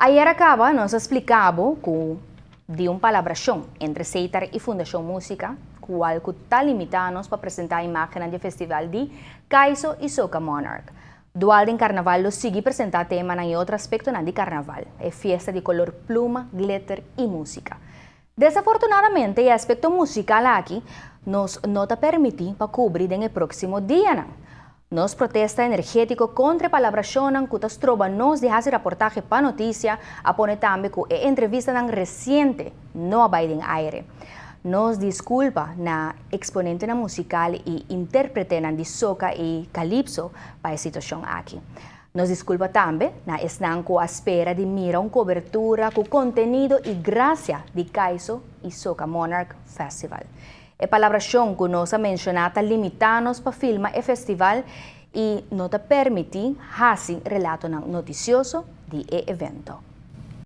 Ayera kaba nos a splika bo ku di un palabrashon entre Setar i Fundashon Músika, kual ku ta limitá nos pa presentá imágennan di e festival di Kaiso i Soca Monarch. Dual den Karnaval lo sigui presentá temanan i otro aspektonan di karnaval, e fiesta di kolor pluma, glitter i músika. Desafortunadamente e aspekto musikal aki nos no ta permití pa kubri den e próksimo dianan. Nos protesta energétiko kontra e palabrashonnan ku ta stroba nos di hasi raportahe pa notisia a pone tambe ku e entrevistanan resiente no a bai den aire. Nos diskulpa na eksponentenan musikal i intérpretenan di soka i kalipso pa e situashon aki. Nos diskulpa tambe na esnan ku a spera di mira un kobertura ku kontenido i grasia di Kaiso i Soka Monarch Festival. E palabrashon ku nos a menshoná ta limitá nos pa filma e festival i no ta permití hasi relatonan notisioso di e evento.